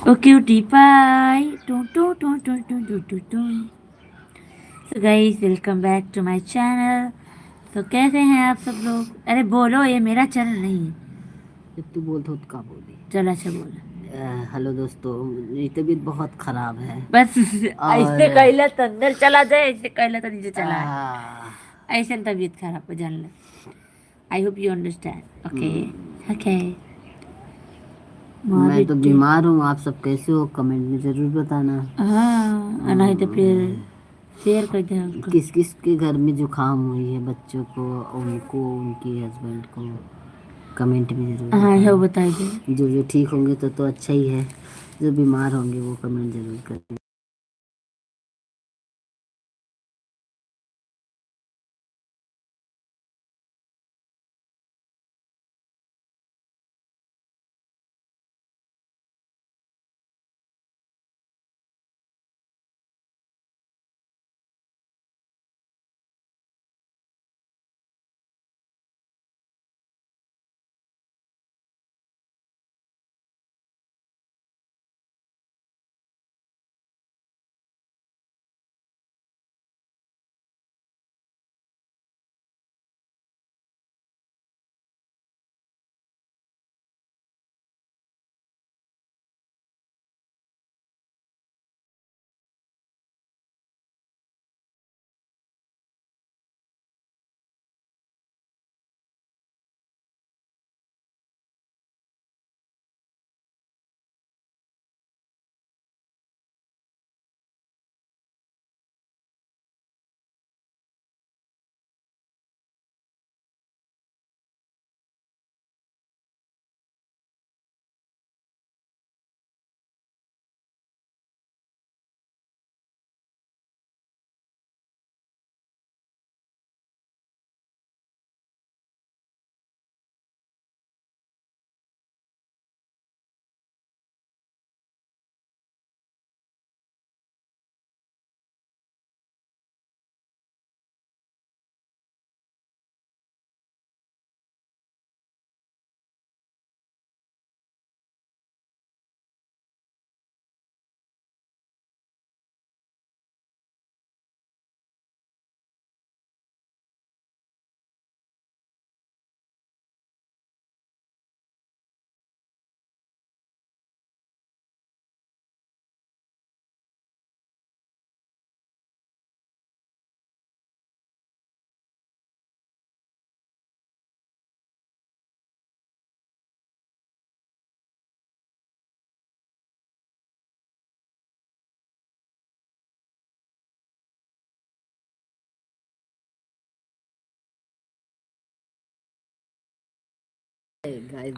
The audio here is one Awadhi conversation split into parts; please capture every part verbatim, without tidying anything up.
ओ cutie pie, टू, टू, टू। So guys, welcome back to my channel। तो कैसे हैं आप सब लोग? अरे बोलो, ये मेरा channel नहीं है। जब तू बोलत हो तो का बोली? चल अच्छा बोल। अ, hello दोस्तों, मेरी तबीयत बहुत खराब है। बस और ऐसे कहला तो अंदर चला जाए, ऐसे कहला तो नीचे चला आए। आ। ऐसे तबीयत खराब हो जान ले। I hope you understand। Okay, हम्म। Okay। मैं तो बीमार हूँ, आप सब कैसे हो? Comment में जरूर बताना। हाँ, और नहीं तो फिर share कर दे हमको। किस किस के घर में जुकाम हुई है, बच्चों को, उनको, उनके husband को, comment में जरूर हाँ, बताना। यो बताई दे। जो जो ठीक होंगे तो तो अच्छा ही है, जो बीमार होंगे वो comment जरूर करें।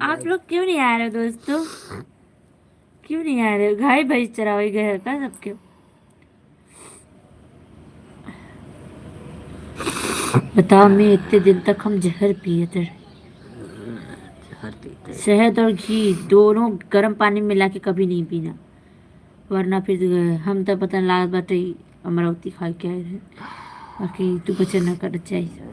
आप लोग क्यों नहीं आ रहे हो दोस्तों? क्यों नहीं आ रहे हो? गाय भैंस चरावे गए हैं का सबके? बताओ, मैं इतने दिन तक हम जहर पिए थे। जहर पीते। शहद और घी दोनों गर्म पानी में मिला के कभी नहीं पीना, वरना फिर हम तो पता लागत बाटे अमरावती खा के आए रहे, बाकी तू बचन ना कर चाहिए।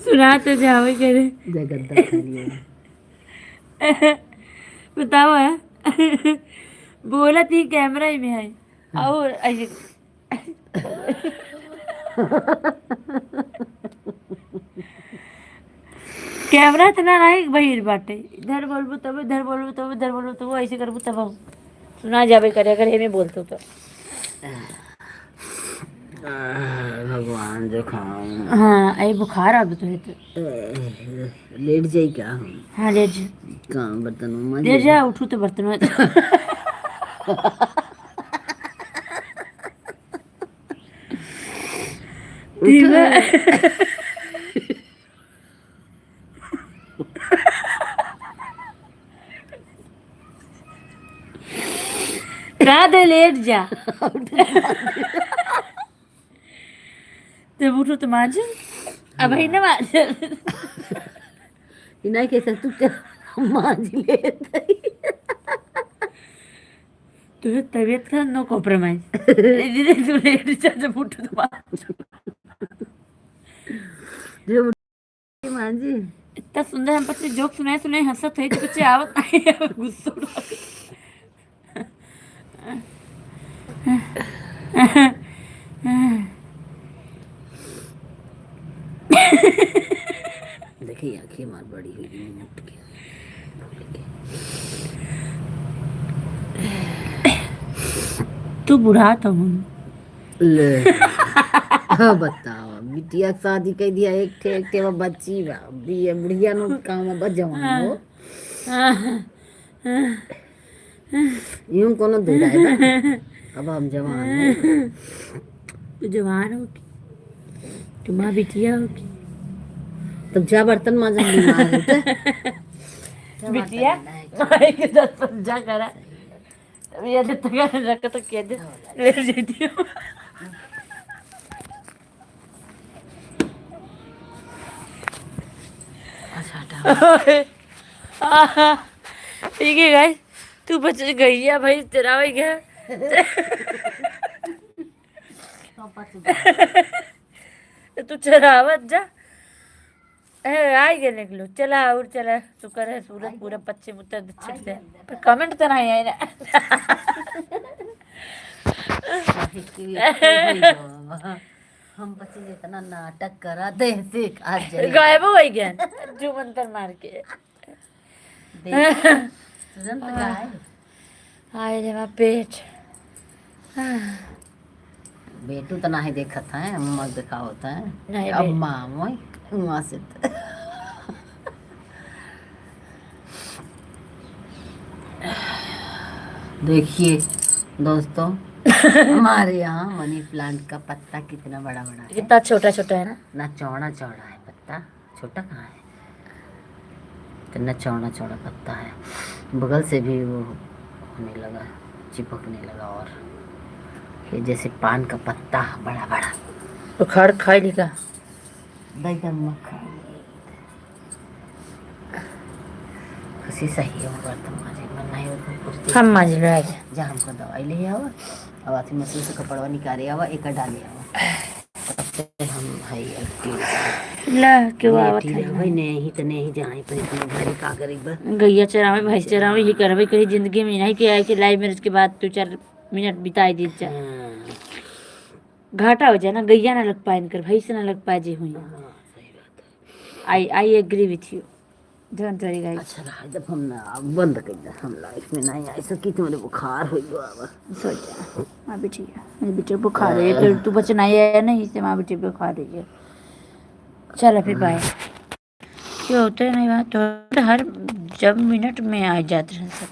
सुना तो जावे करे। जय गद्दा खा लिया। बताओ है। बोलत ही कैमरा ही में है। हाँ। और ऐसे कैमरा इतना नहीं बहिर बाटे, इधर बोलबू तब, इधर बोलबू तब, इधर बोलबू तब, ऐसे करबू तब हम सुना जाबे करे अगर एमे बोलतो तो। आह, भगवान जुकाम। हाँ, ए बुखार अब तो है तो। ए, लेट जाई क्या हम? हाँ, लेट जा। काम बर्तन मांज लेट जा, उठू तो बर्तन मांज। ठीक है। का दे लेट जा। तब उठो तो मांज। अब ही ना मांज। इनाई कैसे तू क्या? मांझ लेत हई। तुहे तबियत का no compromise। ए, धीरे, तू लेट जा, जब उठ तो बात। जो मांझी। इतना सुंदर हम पत्नी joke सुनाए, सुनाए हंसत है, तो कुछ आवत नहीं है, गुस्सा उड़ा के। देखिए, आँखें मार बड़ी हुई, मुंह उठ गया। तू बुढ़ा तो हूँ। ले। हाँ, बताओ, बिटिया के शादी कर दिया, एक ठे, एक ठे बा बच्ची बा, अब ये बुढ़िया नो काम बा, जवान हो। हाँ, हाँ, हाँ। यूं कोनो दू राय बा। अब हम जवान हैं। तू जवान हो कि? तू माँ बिटिया हो कि? तब जा बर्तन मांजा, बीमार हो तो। जा बिटिया, बर्तन मांजा। माई के साथ पंजा करा। तब ये तो तक रख तो क्या दे? ले लेती हूँ। अच्छा, हटा। आहा, ठीक है guys, तू बच गई है भाई, तेरा हो गया। तू चरावत जा। ए, आई गए निकलो, चला और चला, शुक्र है सूरज पूरा पश्चिम उत्तर दक्षिण से। पर comment तो नहीं आए ना। हम बच्चे जितना नाटक करा दे, देख, आज जले। गायब हो गए, जो मंत्र मार के। देख, तुरंत गायब। हाय रे माँ, पेट। बेटू तो नाही देखत है, हम मत दिखावत है। नहीं अब बे- माँ, वही, वहाँ से तो। देखिए दोस्तों, हमारे यहाँ money plant का पत्ता कितना बड़ा बड़ा है। कितना छोटा छोटा है ना? ना चौड़ा चौड़ा है पत्ता, छोटा कहाँ है? कितना चौड़ा चौड़ा पत्ता है, बगल से भी वो होने लगा, चिपकने लगा। और ये जैसे पान का पत्ता बड़ा बड़ा। उखाड़ खाई ली का? बैगन में खाई ली। खुशी सही है, वो बर्तन माजे में नहीं, वो कुछ हम माज लो आज। जा हमको दवाई ले आवा, अब आती मशीन से कपड़वा निकाले आवा, एक डाले आवा। हम है एक्टिव। ला, केहू आवत है। भाई, नहीं तो नहीं जाए, पर इतने घरे का करी बा। गैया चरावे, भैंस चरावे, ये करबे करी जिंदगी में, नहीं कि आए कि love marriage के बाद दो चार मिनट बिताई दी जा। हाँ। घाटा हो जाए ना, गैया ना लग पाए इनकर, भैंस ना लग पाए जे हुई। हाँ, सही बात है। I, I agree with you। Don't worry, guys। अच्छा रहा, जब हम ना, अब बंद कर दे, हम live में नहीं आ सकी, तुम्हारे बुखार हो गया अब। सो जा, माँ बेटी, मेरे बेटे बुखार है, फिर तू बचना ही है नहीं, इससे माँ बेटी बुखार है। चलो फिर, bye। क्यों होते नहीं बात, तो हर जब मिनट में आ जाते हैं सब।